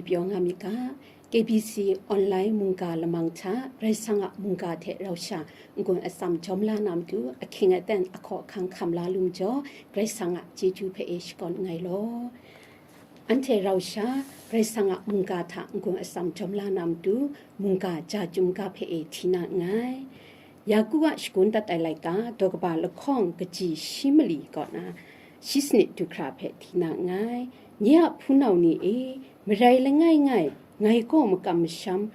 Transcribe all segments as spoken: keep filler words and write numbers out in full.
Pyaw nga mi ga, K B C online mungga lamang hta Karai Kasang a mungga hte rau sha n-gun atsam jawm la na matu, ahkying aten ahkaw ahkang hkam la lu majaw, Karai Kasang a chyeju hpe e shakawn nngai law. Anhte rau sha Karai Kasang a mungga hta n-gun atsam jawm la na matu, mungga ja chyum ga hpe e hti na nngai. Yaku a shagun dat ai laika daw kaba lahkawng kaji shi mali kaw na, shi sanit du hkra hpe hti na nngai. Nye a hpunau ni e, marai langai ngai, ngai gaw makam masham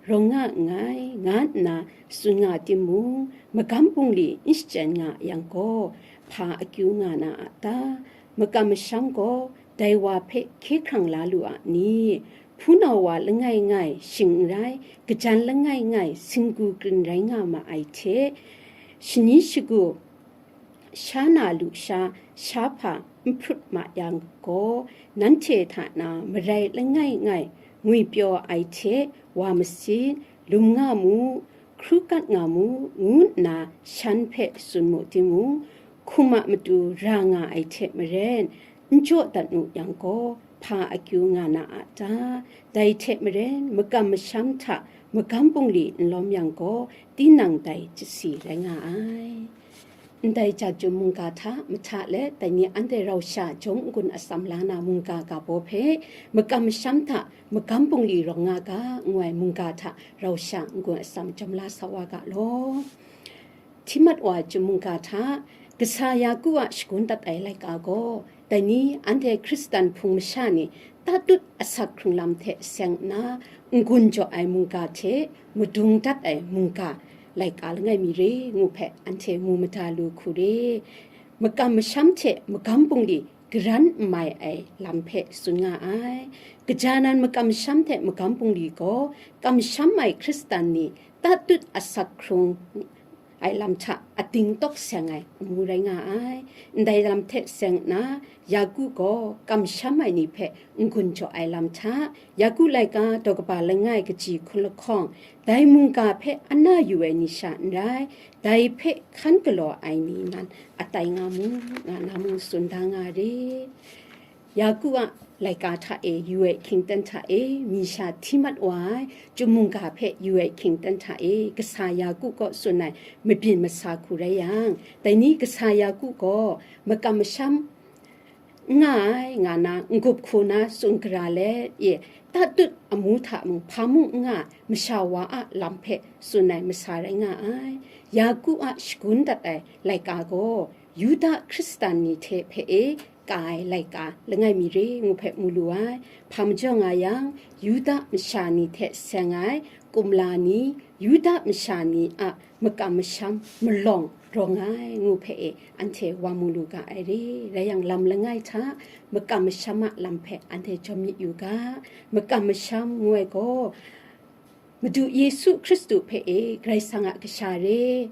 rawng nga nngai, nga nna tsun nga timung, magam bungli n shachyen nga yang gaw, hpa akyu nga na a ta? Makam masham gaw dai wa hpe hkye hkrang la lu a ni? Hpunau wa langai ngai shing n rai, kajan langai ngai singgu krin rai nga ma ai hte, shani shagu sha na lu sha, sha hpa n hprut ma yang gaw, nanhte hta na marai langai ngai ngwipyaw ai hte wa masin, lum nga mu, hkru kat nga mu, ngu nna shan hpe tsun mu timung, hkum a matu ra nga ai hte maren, n jaw dat nu yang gaw, hpa akyu nga na a ta? Dai hte maren, makam masham hta magam bungli n lawm yang gaw, tinang dai chyasi rai nga ai. Ndai ja chyum mungga hta mahta let, dai ni anhte rau sha jawm n-gun atsam la na mungga ga baw hpe, makam masham hta magam bungli rawng nga ga, ngu ai mungga hta rau sha n-gun atsam jawm la sa wa ga law. Hti mat wa ai chyum mungga hta, kasa Yaku a shagun dat ai laika gaw, dai ni anhte Hkristan hpung masha ni tatut asak hkrung lam hte seng nna, n-gun jaw ai mungga hte madung dat ai mungga laika langai mi re ngu hpe anhte mu mada lu hku re. Makam masham hte magam bungli garan n mai ai lam hpe tsun nga ai. Kaja nan makam masham hte magam bungli gaw, kamsham ai Hkristan ni tatut asak hkrung ai lam hta ating tawk seng ai amu rai nga ai. Ndai lam hte seng nna, Yaku gaw kamsham ai ni hpe n-gun jaw ai lam hta, Yaku laika daw kaba langai kaji hkun lahkawng, dai mungga hpe ana yu ai ni sha n rai, dai hpe hkan galaw ai ni nan atai nga mu, nga na mung tsun da nga re. Yaku a laika hta e, yu ai hkyingten hta e, mi sha hti mat wa ai, chyum mungga hpe yu ai hkyingten hta e, kasa Yaku kaw tsun ai mabyin masa hku rai yang, dai ni kasa Yaku gaw makam masham n nga ai, nga na n-gup hku na tsun gara let e, tatut amu hta mung hpa mung n nga, masha wa a lam hpe tsun ai masa rai nga ai. Yaku a shagun dat ai laika gaw, Yuda Hkristan ni hte hpe e, ka ai laika langai mi re ngu hpe mu lu ai. Hpa majaw nga yang, Yuda masha ni hte seng ai kumla ni, Yuda masha ni a makam masham malawng rawng ai ngu hpe e anhte wa mu lu ga ai re. Rai yang, lam langai hta makam masham a lam hpe anhte jawm myit yu ga. Makam masham ngu ai gaw, Madu Yesu Hkristu hpe e Karai Kasang a kasha re,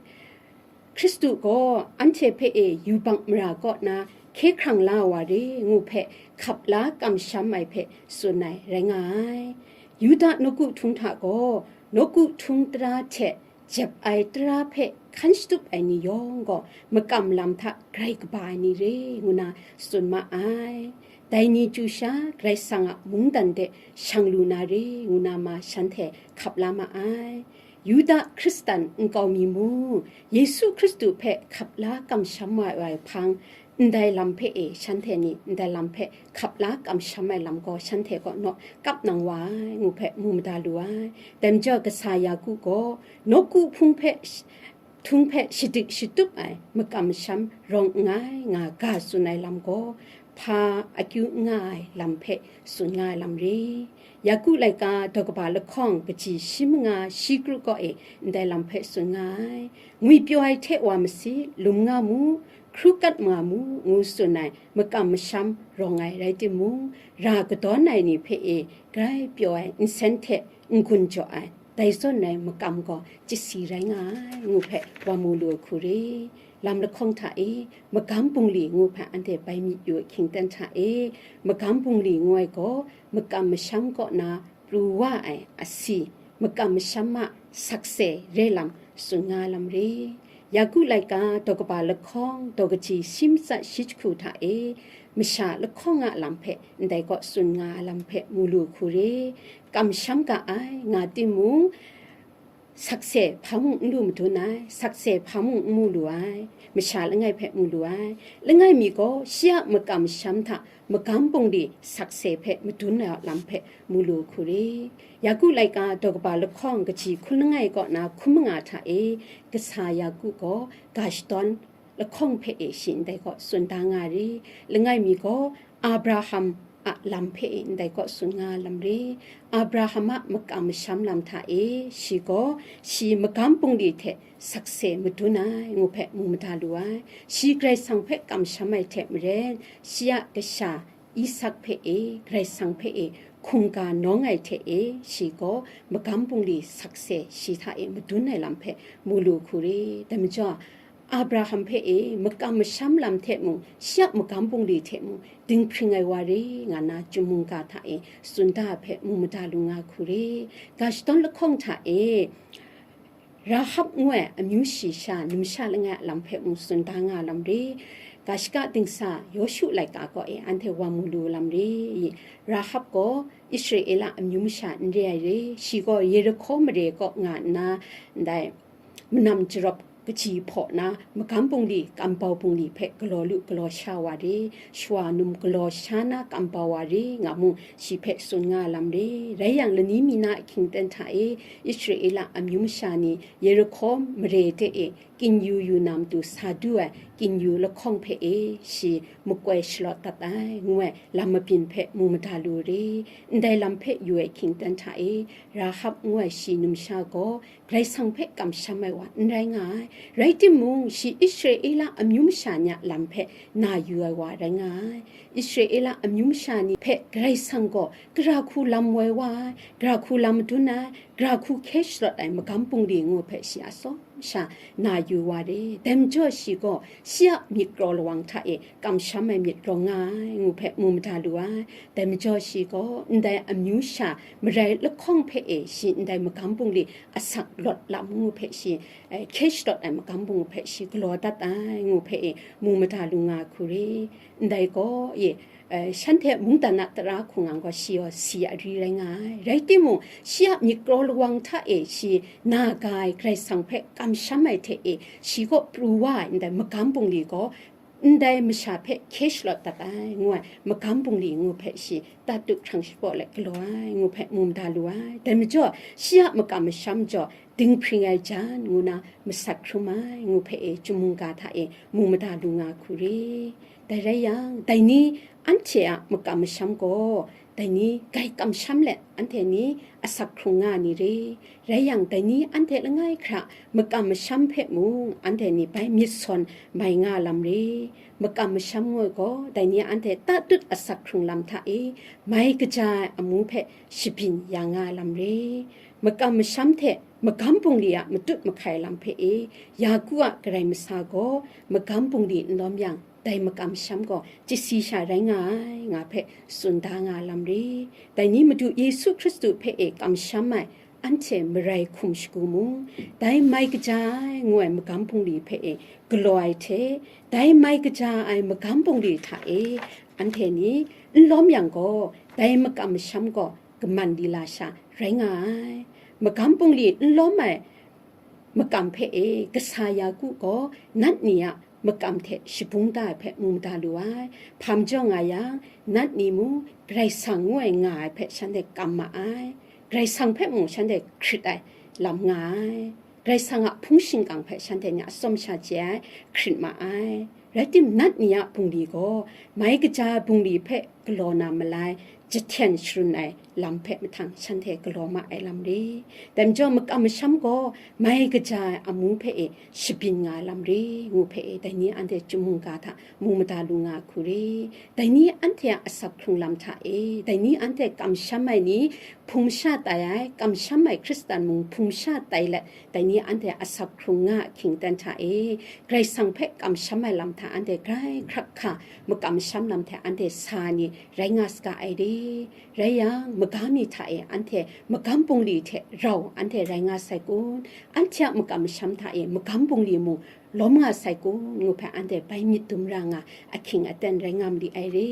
Hkristu gaw anhte hpe e yubak mara kaw na hkye hkrang la wa re ngu hpe hkap la kamsham ai hpe tsun ai rai nga ai. Yuda nawku htung hta gaw, nawku htung tara hte jep ai tara hpe hkan shatup ai ni yawng gaw makam lam hta grai kaba ai ni re ngu na tsun ma ai. Dai ni chyu sha Karai Kasang a mungdan de shang lu na re ngu na ma shanhte hkap la ma ai. Yuda Hkristan nkau mi mung, Yesu Hkristu hpe hkap la kamsham wa ai hpang, ndai lam hpe e shanhte ni ndai lam hpe hkap la kamsham ai lam gaw shanhte kaw naw kap nang wa ai, ngu hpe mu mada lu ai. Dai majaw, kasa Yaku gaw nawku hpung hpe sh-, htung hpe shadik shatup ai makam masham rawng nngai nga ga tsun ai lam gaw, hpa akyu n nga ai lam hpe tsun nga ai lam re. Yaku laika daw kaba lahkawng kaji shi manga shi kru kaw e ndai lam hpe tsun nga ai. Ngwipyaw ai hte wa masi, lum nga mu, hkru kat nga mu, ngu tsun ai makam masham rawng ai rai timung, ra kadawn ai ni hpe e grai pyaw ai nsen hte n-gun jaw ai, dai zawn ai makam gaw chyasi rai nga ai, ngu hpe wa mu lu ai hku re. Lam lahkawng hta e, magam bungli ngu hpe anhte bai myit yu ai hkyingten hta e, magam bungli ngu ai gaw, makam masham kaw na pru wa ai asi, makam masham a sakse re lam tsun nga lam re. Yaku laika daw kaba lahkawng daw kaji shi matsat shi jahku hta e, masha lahkawng a lam hpe ndai kaw tsun nga ai lam hpe mu lu hku re. Kamsham ga ai nga timung, sakse hpa mung n lu madun ai, sakse hpa mung n mu lu ai, masha langai hpe mu lu ai. Langai mi gaw shi a makam masham hta magam bungli sakse hpe madun ai lam hpe mu lu hku re. Yaku laika daw kaba lahkawng kaji hkun langai kaw na hkun manga hta e, kasa Yaku gaw ga shadawn lahkawng hpe e shi ndai kaw tsun da nga re. Langai mi gaw Abraham a lam hpe e ndai kaw tsun nga lam re. Abraham a makam masham lam hta e shi gaw shi magam bungli hte sakse madun ai ngu hpe mu mada lu ai. Shi Karai Kasang hpe kamsham ai hte maren, shi a kasha Isak hpe e, Karai Kasang hpe e, hkungga nawng ai hte e, shi gaw magam bungli sakse shi hta e madun ai lam hpe mu lu hku re. Dai majaw, Abraham hpe e, makam masham lam hte mung, shi a magam bungli hte mung, dinghpring ai wa re, nga na chyum mungga hta e tsun da ai hpe mu mada lu nga hku re. Ga shadawn lahkawng hta e, Rahab ngu ai amyu shi sha, numsha langai a lam hpe mung tsun da nga lam re. Ga shaka dingsa Yawshu laika kaw e anhte wa mu lu lam re. Rahab gaw Israela amyu masha n re ai re, shi gaw Yerihko mare kaw nga nna, ndai manam jarawp kaji hpaw na, magam bungli, kambau bungli hpe galaw lu galaw sha wa re, shawa num galaw sha na kambau wa re, nga mung shi hpe tsun nga lam re. Rai yang, lani mi na ahkying ten hta e, Israela amyu masha ni Yerihko mare de e, kingyu yu na matu sa du ai kingyu lahkawng hpe e, shi makoi shalawt dat ai, ngu ai lam mabyin hpe mu mada lu re. Ndai lam hpe yu ai ahkying ten hta e, Rahab ngu ai shi numsha gaw Karai Kasang hpe kamsham ai wa n rai nga ai. Rai timung, shi Israela amyu masha ni a lam hpe na yu ai wa rai nga ai. Israela amyu masha ni hpe Karai Kasang gaw gara hku lam woi wa ai, gara hku lam madun ai, gara hku hkye shalawt ai magam bungli ngu hpe shi a tsawm sha na yu wa re. Dai majaw shi gaw shi a myit kraw lawang hta e kamsham ai myit rawng nga ai, ngu hpe mu mada lu ai. Dai majaw shi gaw ndai amyu sha marai lahkawng hpe e shi ndai magam bungli asak lawt lam ngu hpe shi, eh, hkye shalawt ai magam bung hpe shi galaw dat ai, ngu hpe e mu mada lu nga hku re. Ndai gaw, e, eh, shanhte mungdan a tara hku ngang gaw shi gaw si ari rai nga ai. Rai timung, shi a myit kraw lawang hta e shi na ga ai Karai Kasang hpe kamsham ai hte e, shi gaw pru wa ai ndai magam bungli gaw, ndai masha hpe hkye shalawt dat ai, ngu ai magam bungli ngu hpe shi tatut hkrang shapraw let galaw ai, ngu hpe mu mada lu ai. Dai majaw, shi a makam masham jaw dinghpring ai jan, ngu na masak hkrum ai, ngu hpe e chyum mungga hta e mu mada lu nga hku re. Dai rai yang, dai ni anhte a makam masham gaw, dai ni grai kamsham let anhte ni asak hkrung nga ni re. Rai yang, dai ni anhte langai hkra makam masham hpe mung anhte ni bai myit sawn mai nga lam re. Makam masham ngu ai gaw, dai ni anhte tatut asak hkrung lam hta e mai kaja ai amu hpe shabyin ya nga lam re. Makam masham hte magam bungli a matut mahkai lam hpe e, Yaku a Karai masa gaw magam bungli n lawm yang, dai makam masham gaw chasi sha rai nga ai, nga hpe tsun da nga lam re. Dai ni Madu Yesu Hkristu hpe e kamsham ai anhte marai hkum shagu mung, dai mai kaja ai ngu ai magam bungli hpe e galaw ai hte, dai mai kaja ai magam bungli hta e anhte ni n lawm yang gaw, dai makam masham gaw kaman lila sha rai nga ai. Magam bungli n lawm ai makam hpe e, kasa Yaku gaw nat ni a makam hte shabung da ai hpe mu mada lu ai. Hpa majaw nga yang, nat ni mung Karai Kasang ngu ai nga ai hpe shanhte kam ma ai. Karai Kasang hpe mung shanhte hkrit ai lam nga ai. Karai Kasang a hpung shingkang hpe shanhte ni atsawm sha chye ai, hkrit ma ai. Rai tim, nat ni a bungli gaw mai kaja ai bungli hpe galaw na malai, jahten sharun ai lam hpe mahtang shanhte galaw ma ai lam re. Dai majaw, makam masham gaw mai kaja ai amu hpe e shabyin nga ai lam re, ngu hpe e dai ni anhte chyum mungga hta mu mada lu nga hku re. Dai ni anhte a asak hkrung lam hta e, dai ni anhte kamsham ai ni hpung masha tai ai, kamsham ai Hkristan mung hpung masha tai let, dai ni anhte asak hkrung nga ahkying ten hta e, Karai Kasang hpe kamsham ai lam hta anhte grai hkrak hka makam masham lam hte anhte sa ni rai nga saga ai re. Rai yang, maga mi hta e anhte magam bungli hte rau anhte rai nga sai kun? Anhte a makam masham hta e magam bungli mung lawm nga sai kun ngu hpe anhte bai myit dum ra nga ahkying aten rai nga mali ai re.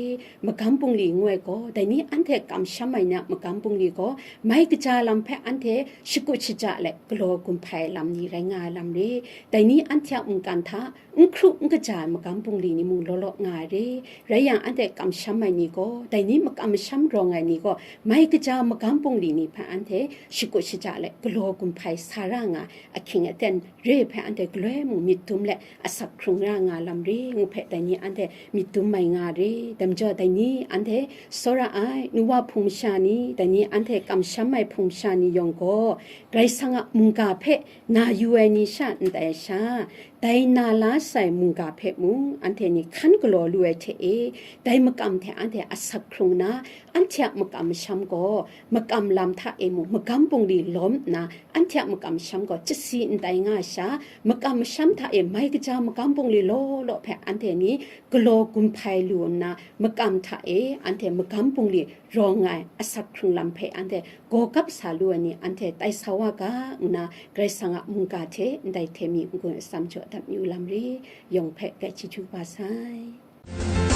Magam bungli ngu ai gaw, dai ni anhte kamsham ai ni a magam bungli gaw, mai kaja lam hpe anhte shakut shaja let galaw gun hpai ai lam ni rai nga ai lam re. Dai ni anhte a mungkan hta n hkru n kaja ai magam bungli ni mung law law nga ai re. Rai yang, anhte kamsham ai ni gaw, dai ni makam masham rawng ai ni gaw, mai kaja magam bungli ni hpe anhte shakut shaja let galaw gun hpai sa ra nga ahkying aten re ai hpe anhte galoi mung myit dum let asak hkrung ra nga lam re ngu hpe, dai ni anhte myit dum mai nga re. Dai majaw, dai ni anhte tsawra ai, nu wa hpung masha ni, dai ni anhte kamsham ai hpung masha ni yawng gaw, Karai Kasang a mungga hpe na yu ai ni sha ndai sha, dai na la sai mungga hpe mung anhte ni hkan galaw lu ai hte e, dai makam hte anhte asak hkrung nna, anhte a makam masham gaw makam lam hta e mung magam bungli lawm nna, anhte a makam masham gaw chyasi ndai nga sha, makam masham hta e mai kaja magam bungli law law hpe anhte ni galaw gun hpai lu nna, makam hta e anhte magam bungli rawng ai asak hkrung lam hpe anhte gaw gap sa lu ai ni anhte tai sa wa ga nna, Karai Kasang a mungga hte ndai hte mi n-gun atsam jaw dat mi u lam re, yawng hpe grai chyeju kaba sai.